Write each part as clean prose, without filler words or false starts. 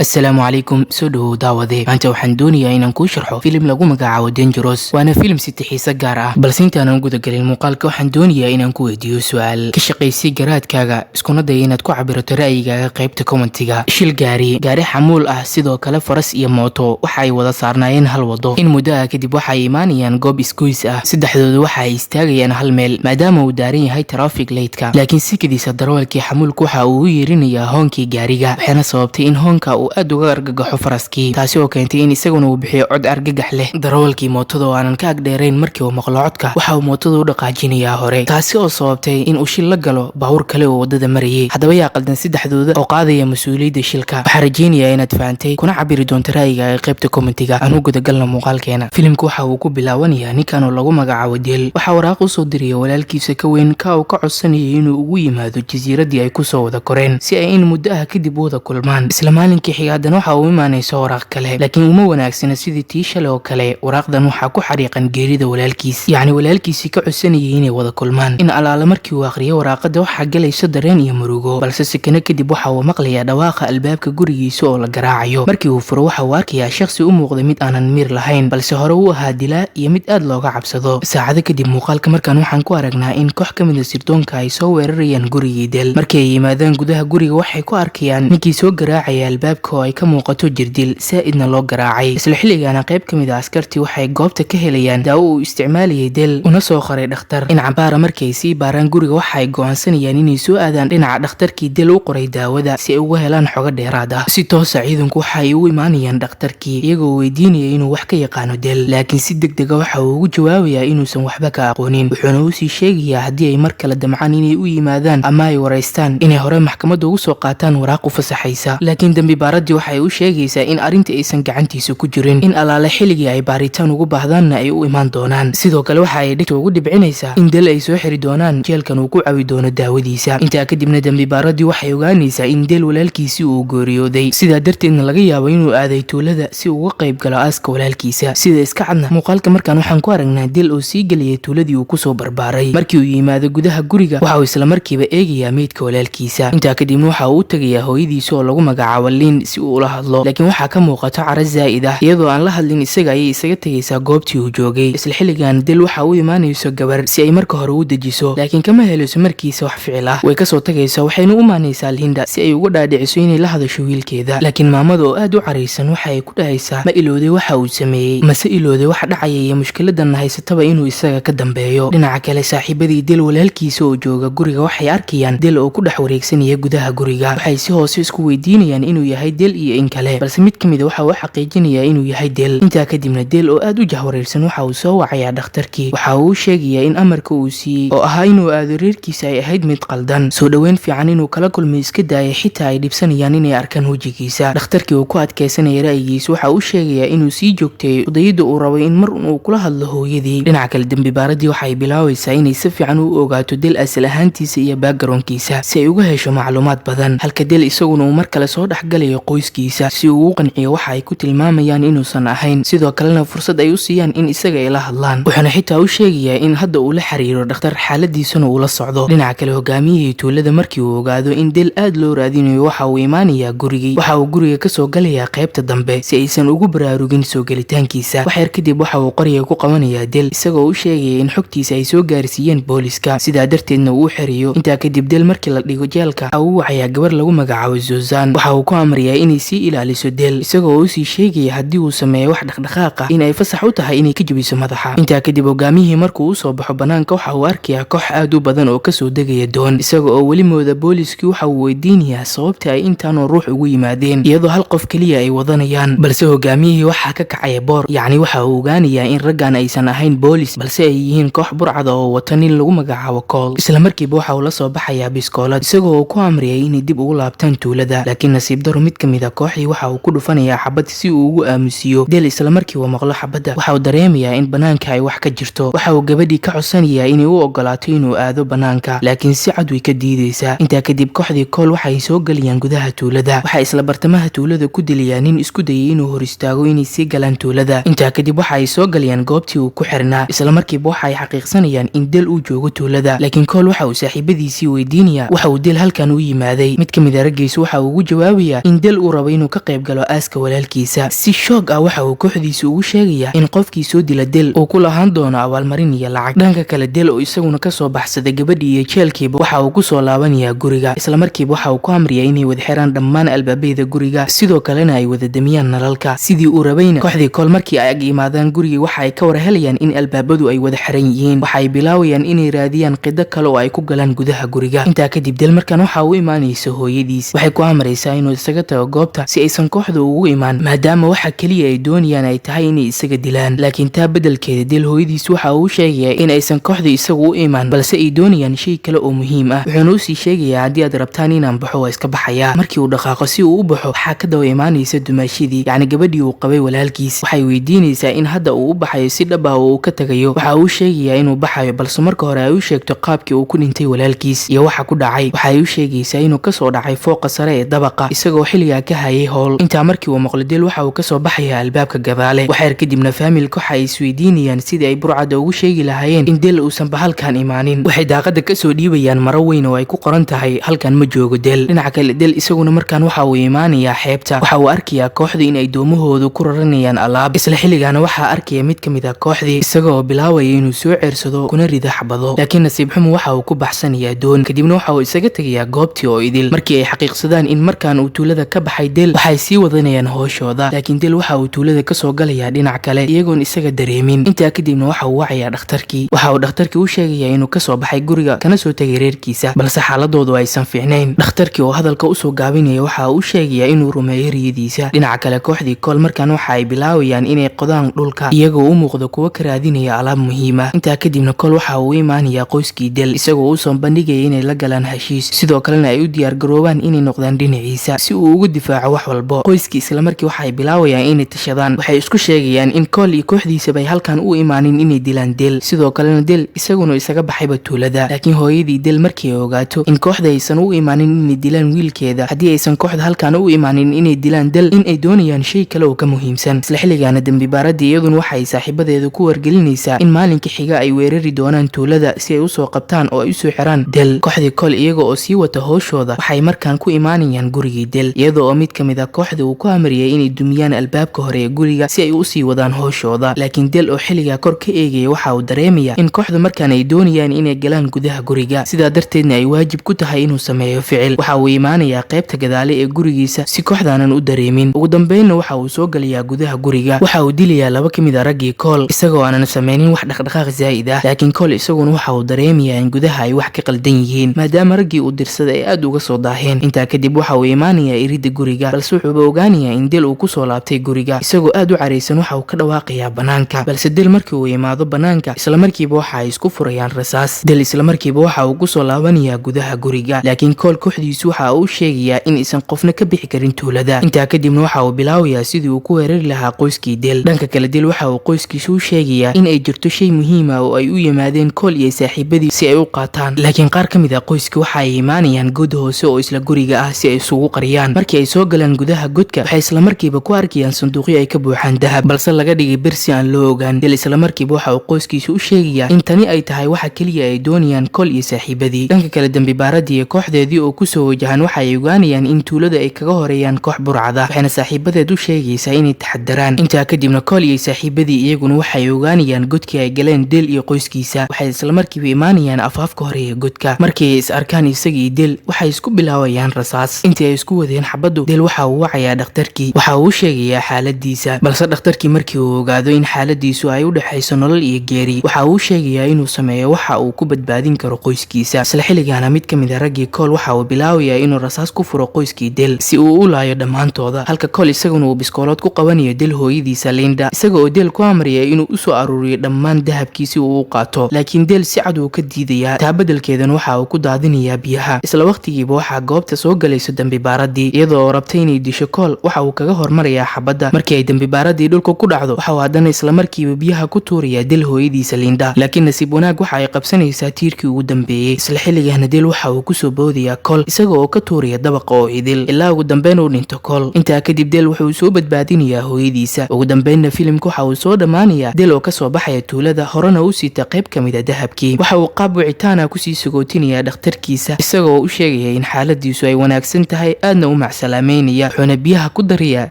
Asalaamu calaykum, soo dhowow daawade. Maanta waxaan doonayaa inaan kuu sharxo filim lagu magacaabo Dangerous, waana filim sita xiise gaar ah. Balse intaanan gudagelin muuqaalka, waxaan doonayaa inaan ku weydiiyo su-aal. Ka shaqaysay garaadkaaga, iskuna daya inaad ku cabirato ra'yigaaga qaybta commentiga. Shil gaari, gaari xamuul ah, sidoo kale faras iyo mooto waxa ay wada saarnaayeen hal wado. In muddo ah kadib waxa ay imaanayaan goob isgoys ah. Saddexdoodu waxa ay istaagayaan hal meel maadaama uu daaran yahay traffic lightka, laakiin si kadiisa darawalkii xamuulku waxa uu u yeerinayaa hoonkii gaariga, waxaana sababtay in hoonka uu aad uga argagaxo faraskii, taasi oo keentay in isaguna uu bixiyo cod argagax leh. Darawalkii mootada oo aanan ka agdheerayn, markii uu maqlo codka, waxa uu mootada u dhaqaajinayaa hore, taasi oo sababtay in uu shil la galo baabuur kale oo wadada marayay. Haddaba yaa qaldan saddexdooda oo qaadaya mas-uuliyadda shilka? Waxaa rajaynayaa inaad fahantay kuna cabiri doonto ra'yigaaga qaybta commentiga. Aan u gudagalna muuqaalkeena. Filimku waxa uu ku bilaabanayaa ninkan oo lagu magacaabo Del. Waxaa waraaq usoo diraya walaalkiisa ka weyn, ka uu ka codsanayay inuu ugu yimaado jasiiradii ay kusoo wada koreen si ay in muddo ah kadib u wada kulmaan. Isla maalinkii xiga haddana waxa uu imaanayso waraaq kale, laakiin uma wanaagsana sidii tii shalay oo kale. Waraaqdan waxaa ku xariiqan geerida walaalkiis, yacni walaalkiisii ka codsanayay inay wada kulmaan. In alaala markii uu akhriyo waraaqada, waxaa galayso dareen iyo murugo, balse sikano kadib waxa uu maqlayaa dhawaaqa albaabka gurigiisa oo la garaacayo. Markii uu furo, waxa uu arkayaa shakhsi u muuqday mid aanan miir lahayn, balse hore u ahaa dilaa iyo mid aad looga cabsado. Saacado kadib muuqaalka markaan waxaan ku aragnaa in koox ka mid a sirdoonka ay soo weerarayaan gurigii Del. Markii ay yimaadaan gudaha guriga, waxay ku arkayaan ninkii soo garaacaya albaabka oo ay ka muuqato jirdil saa'idna loo garaacay. Isla xilligaana qayb ka mid a askartii waxay goobta ka helayaan daawo uu isticmaalayay Del una soo qoray dhakhtar. In cabaara markii ay sii baaraan guriga, waxa ay go'aansanayaan inay soo aadaan dhinaca dhakhtarkii Del u qoray daawada si ay uga helaan xogo dheeraad ah. Si toosa ciidanku waxa ay u imaanayaan dhakhtarkii, iyagoo weydiinaya inuu wax ka yaqaano Del, laakiin si deg dega waxa uu ugu jawaabayaa inuusan waxba ka aqoonin. Wuxuuna usii sheegayaa haddii ay mar kale damcaan inay u yimaadaan ama ay waraystaan, inay hore maxkamadda ugu soo qaataan waraaq u fasaxaysa. Laakiin dembi baaradii waxay u sheegaysaa in arrinta aysan gacantiisa ku jirin, in alaale xilligii ay baaritaan ugu baahdaanna ay u imaan doonaan. Sidoo kale waxa ay dhegta ugu dhibcinaysaa in Del ay soo xiri doonaan, jeelkan uu ku cawi doono daawadiisa. Intaa kadibna dembi baaradii waxay ogaanaysaa in Del walaalkiisii uu geeriyooday, sidaa darteedna laga yaabo inuu aaday tuulada si uu uga qayb galo aaska walaalkiisa. Sida iska cadna muuqaalka markaan waxaan ku aragnaa Del oo sii geliyay tuuladii uu kusoo barbaaray. Markii uu yimaado gudaha guriga, waxa uu isla markiiba eegayaa meydka walaalkiisa. Intaa kadibna waxa uu u tegayaa hooyadiisa oo lagu magacaabo Liin si uu ula hadlo, laakiin waxaa ka muuqato caro zaa'id ah. Iyadoo aan la hadlin isaga ayay isaga tegaysaa goobtii uu joogay. Isla xilligan Del waxa u imaanayso gabar si ay marka hore u dejiso, laakiin kama helayso markiisa wax ficil ah. Way kasoo tagaysaa, waxayna u imaanaysaa Linda si ay uga dhaadhiciso inay la hadasho wiilkeeda. Laakiin maamada oo aad u caraysan waxa ay ku dhahaysaa: ma ilooday waxa uu sameeyey? Mase ilooday waxa dhacaya iyo mushkiladan haysataba inuu isaga ka dambeeyo? Dhinaca kale, saaxiibadii Del walaalkiisa oo jooga guriga waxay arkayaan Del oo ku dhex wareegsanaya gudaha guriga. Waxay si hoose isku weydiinayaan inuu yahay Del iyo in kale, balse mid ka mid a waxa uu xaqiijinayaa inuu yahay Del. Intaa kadibna Del oo aad u jahwareersan waxa uu soo wacayaa dhakhtarkii. Waxa uu u sheegayaa in amarka uu siiyey oo ahaa inuu aado reerkiisa ay ahayd mid qaldan, soo dhoweyn fiican inuu kala kulmay iska daayay, xitaa ay dhibsanayaan inay arkaan wejigiisa. Dhakhtarkii uu ku adkaysanaya ra'yigiisa waxa uu sheegayaa inuu sii joogteeyo udayada uu rabay in mar uu kula hadlo hooyadii. Dhinaca kale, dembi baaradii waxay bilaabaysaa inay si fiican u ogaato Del asal ahaantiisa iyo backgroundkiisa si ay uga hesho macluumaad badan, halka Del isaguna uu mar kale soo dhexgalayo qoyskiisa si uu u qanciyo waxa ay ku tilmaamayaan inuusan ahayn, sidoo kalena fursad ay u siiyaan in isaga ay la hadlaan. Wuxuuna xitaa u sheegayaa in hadda uu la xiriiro dhakhtar, xaaladiisana uu la socdo. Dhinaca kale, hogaamiyihii tuulada markii uu ogaado in Del aad loo raadinayo, waxa uu imaanayaa gurigii. Waxa uu guriga kasoo galayaa qaybta dambe si aysan ugu baraarugin soo gelitaankiisa. Waxyar kadib waxa uu qoriga ku qabanayaa Del, isagoo u sheegaya in xogtiisa ay soo gaarsiiyeen booliska, sidaa darteedna uu u xiriyo. Intaa kadib Del markii la dhigo jeelka, waxa uu wacayaa gabar lagu magacaabo Zozan. Waxa uu ku amriyaa inay sii ilaaliso Del, isagoo usii sheegaya haddii uu sameeyo wax dhaqdhaqaaq ah in ay fasax u tahay inay ka jebiso madaxa. Intaa kadib hogaamiyihii markuu usoo baxo banaanka, waxa uu arkayaa koox aad u badan oo kasoo degaya doon. Isaga oo weli mooda booliskii, waxa uu weydiinayaa sababta ay intaanoo ruux ugu yimaadeen iyadoo hal qof keliya ay wadanayaan. Balse hogaamiyihii waxaa ka kacaya boor, yacni waxa uu ogaanayaa in raggan aysan ahayn boolis, balse ay yihiin koox burcada oo wata nin lagu magacaabo Kool. Isla markiiba waxa uu la soo baxayaa biskoolad, isagoo uu ku amriyay inay dib ugu laabtaan tuulada. Laakiin nasiib daro, mid ka mid a kooxdii waxa uu ku dhufanayaa xabad si uu ugu aamusiiyo. Del isla markiiba maqlo xabadda, waxa uu dareemayaa in banaanka ay wax ka jirto. Waxa uu gabadhii ka codsanayaa inay u ogolaato inuu aado banaanka, laakiin si cad way ka diideysaa. Intaa kadib kooxdii Kool waxay soo gelayaan gudaha tuulada. Waxay isla bartamaha tuulada ku dilayaan nin isku dayay inuu hor istaago inay sii galaan tuulada. Intaa kadib waxa ay soo galayaan goobtii uu ku xirnaa. Isla markiiba waxa ay xaqiiqsanayaan in Del uu joogo tuulada, laakiin Kool waxa uu saaxiibadiisii weydiinayaa waxa uu Del halkan u yimaaday. Mid ka mid a raggiisu waxa uu ugu jawaabayaa in Del uu rabo inuu ka qayb galo aaska walaalkiisa. Si shoog ah waxa uu kooxdiisa ugu sheegayaa in qofkii soo dila Del uu ku lahaan doono abaalmarin iyo lacag. Dhanka kale, Del oo isaguna kasoo baxsaday gabadhii iyo jeelkiiba waxa uu kusoo laabanayaa guriga. Islamarkiiba waxa uu ku amriyaa inay wada xiraan dhammaan albaabada guriga, sidoo kalena ay wada damiyaan nalalka. Sidii uu rabayna, kooxdii Kool markii ay ag yimaadaan gurigii waxa ay ka war helayaan in albaabadu ay wada xiran yihiin. Waxa ay bilaawayaan inay raadiyaan qido kale oo ay ku galaan gudaha guriga. Intaa kadib, Del markan waxa uu imaanaysa hooyadiis. Waxay ku amraysaa inuu isaga tago goobta si aysan kooxda ugu imaan, maadaama waxa keliya ay doonayaan ay tahay inay isaga dilaan. Laakiin taa beddelkeeda, Del hooyadiis waxa uu sheegayaa in aysan kooxda isagu u imaan, balse ay doonayaan shay kale oo muhiim ah. Wuxuuna usii sheegayaa, "Haddii aad rabtaan inaan baxo, waa iska baxayaa." Markii uu dhaqaaqo si uu u baxo, waxaa ka daba imaanaysa dumaashidii, yacni gabadhii uu qabay walaalkiis. Waxay weydiinaysaa in hadda uu u baxayo si dhab ah oo uu ka tagayo. Waxa uu sheegayaa inuu baxayo, balse marka hore ay u sheegto qaabkii uu ku dhintay walaalkiis iyo waxa ku dhacay. Waxay u sheegaysaa inuu kasoo dhacay fooqa sare ee dabaqa, isagoo xilligaa ka hayay howl. Intaa markii uu maqlo, Del waxa uu kasoo baxayaa albaabka gadaale. Waxyar kadibna faamilka waxa ay isweydiinayaan sidii ay burcadda ugu sheegi lahaayeen in Del uusan bahalkan imaanin. Waxay daaqada kasoo dhiibayaan maro weyn oo ay ku qoran tahay "Halkan ma joogo Del". Dhinaca kale, Del isaguna markaan waxa uu imaanayaa xeebta. Waxa uu arkayaa kooxdu in ay doomahoodu ku raranayaan alaab. Isla xilligaana waxaa arkaya mid ka mid ah kooxdii, isaga oo bilaabaya inuu soo ceersado kuna rido xabado, laakiin nasiib xumo waxa uu ku baxsanayaa doon. Kadibna waxa uu isaga tegayaa goobtii oo idil. Markii ay xaqiiqsadaan in markaan uu tuulada ka baxay Del, waxay sii wadanayaan hooshooda, laakiin Del waxa uu tuulada kasoo galayaa dhinac kale iyagoon isaga dareemin. Intaa kadibna waxa uu wacayaa dhakhtarkii. Waxa uu dhakhtarkii u sheegayaa inuu kasoo baxay guriga kana soo tegay reerkiisa, balse xaaladoodu aysan fiicnayn. Dhakhtarkii oo hadalka usoo gaabinaya waxa uu u sheegayaa inuu rumeeyo riyadiisa. Dhinaca kale, kooxdii Kool markaan waxa ay bilaabayaan inay qodaan dhulka, iyagoo u muuqda kuwo ka raadinaya alaab muhiim ah. Intaa kadibna Kool waxa uu u imaanayaa qoyskii Del, isagoo usoo bandhigaya inay la galaan heshiis, sidoo kalena ay u diyaar garoobaan inay noqdaan dhinaciisa si uu ugu difaaco wax walbo. Qoyskii islamarkii waxay bilaabayaan inay tashadaan. Waxay isku sheegayaan in Kool iyo kooxdiisaba ay halkan u imaanin inay dilaan Del, sidoo kalena Del isaguna isaga baxayba tuulada. Laakiin hooyadii Del markii ay ogaato in kooxda aysan u imaanin inay dilaan wiilkeeda, haddii aysan kooxda halkan u imaanin inay dilaan Del, in ay doonayaan shay kale oo ka muhiimsan. Isla xilligaana dembibaaradii iyaduna waxay saaxiibadeeda ku wargelinaysaa in maalinka xiga ay weerari doonaan tuulada si ay usoo qabtaan oo ay usoo xiraan Del. Kooxdii Kool iyaga oo sii wata howshooda waxay markaan ku imaanayaan gurigii Del, iyada oo mid ka mid ah kooxda uu ku amriyay inay dumiyaan albaabka hore ee guriga si ay usii wadaan howshooda. Laakiin Del oo xilligaa kor ka eegaya waxa uu dareemaya in kooxda markaan ay doonayaan inay galaan gudaha guriga, sidaa darteedna ay waajib ku tahay inuu sameeyo ficil. Waxa uu imaanayaa qaybta gadaale ee gurigiisa si kooxdaanan u dareemin. Ugu dambeynna waxa uu soo galayaa gudaha guriga. Waxa uu dilayaa laba ka mid ah raggii Kool, isagoo aanan sameynin wax dhaqdhaqaaq zaa'id ah. Laakiin Kool isaguna waxa uu dareemayaa in gudaha ay wax ka qaldan yihiin, maadaama raggii uu dirsaday ay aad uga soo daaheen. Intaa kadib waxa uu imaanayaa iridda guriga, balse wuxuuba ogaanayaa in Del uu kusoo laabtay guriga. Isagoo aad u caraysan waxa uu ka dhawaaqayaa banaanka, balse Del markii uu imaado banaanka islamarkiiba waxa ay isku furayaan rasaas. Del islamarkiiba waxa uu kusoo laabanayaa gudaha guriga, laakiin Kool kooxdiisu waxa uu sheegayaa in aysan qofna ka bixi karin tuulada. Intaa kadibna waxa uu bilaabayaa sidii uu ku weerari lahaa qoyskii Del. Dhanka kale, Del waxa uu qoyskiisu u sheegayaa in ay jirto shay muhiim ah oo ay u yimaadeen Kool iyo saaxiibadii si ay u qaataan. Laakiin qaar ka mid ah qoyska waxa ay imaanayaan god hoose oo isla guriga ah si ay isugu qariyaan. Markii ay soo galaan gudaha godka, waxay islamarkiiba ku arkayaan sanduuqyo ay ka buuxaan dahab, balse laga dhigay bir si aan loo ogaan. Del islamarkiiba waxa uu qoyskiisa u sheegayaa in tani ay tahay waxa keliya ay doonayaan Kool iyo saaxiibadii. Dhanka kale, dembi baaradii iyo kooxdeedii oo kusoo wajahan waxa ay ogaanayaan in tuulada ay kaga horeeyaan koox burcada, waxayna saaxiibadeed u sheegaysaa inay taxadaraan. Intaa kadibna Kool iyo saaxiibadii iyaguna waxay ogaanayaan godkii ay galeen Del iyo qoyskiisa. Waxay islamarkiiba imaanayaan afaafka hore ee godka. Markii ay is arkaan isaga iyo Del, waxay isku bilaabayaan rasaas. Intii ay isku wadeen xabaddu, Del waxa uu wacayaa dhakhtarkii. Waxa uu u sheegayaa xaaladiisa, balse dhakhtarkii markii uu ogaado in xaaladiisu ay u dhexayso nolol iyo geeri, waxa uu sheegayaa inuu sameeyo waxa uu ku badbaadin karo qoyskiisa. Isla xilligaana mid ka mid ah raggii Kool waxa uu bilaabayaa inuu rasaas ku furo qoyskii Del si uu u laayo dhammaantooda, halka Kool isaguna uu biskoolood ku qabanayo Del hooyadiisa Linda, isaga oo Del ku amraya inuu usoo aruuriyo dhammaan dahabkii si uu u qaato. Laakiin Del si cad uu ka diidayaa, taa beddelkeedana waxa uu ku daadinayaa biyaha. Isla waqtigiiba waxaa goobta soo galayso dembibaaradii, iyadoo rabtay inay disho Kool. Waxa uu kaga hormarayaa xabadda. Markii ay dembibaaradii dhulka ku dhacdo, waxa uu haddana islamarkiiba biyaha ku tuurayaa Del hooyadiisa Linda, laakiin nasiib wanaag waxa ay qabsanaysaa tiirkii ugu dambeeyey. Isla xilligaana Del waxa uu kusoo boodayaa Kool, isaga oo ka tuuraya dabaqa oo idil, ilaa ugu dambeyn uu dhinto Kool. Intaa kadib Del wuxuu soo badbaadinayaa hooyadiisa. Ugu dambeynna filimka waxa uu soo dhammaanayaa Del oo kasoo baxaya tuulada, horena u siita qayb ka mid ah dahabkii. Waxa uu qaab wicitaana kusii sagootinayaa dhakhtarkiisa, isagoo u sheegaya in xaaladiisu ay wanaagsan tahay, aadna u macsan. macsalaameynaya, wuxuuna biyaha ku darayaa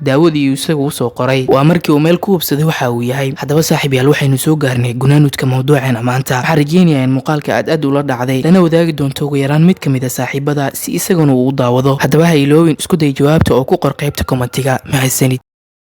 daawadii uu isagu usoo qoray. Waa markii uu meel ku hubsaday waxa uu yahay. Haddaba saaxiib yaal, waxaynu soo gaarnay gunaanudka mawduuceena maanta. Waxaan rajeynayaa in muuqaalka aad aad ula dhacday, lana wadaagi doonto ugu yaraan mid ka mid a saaxiibada si isaguna uu u daawado. Haddaba ha iloobin, isku day jawaabta oo ku qor qaybta commentiga. Mahadsanid.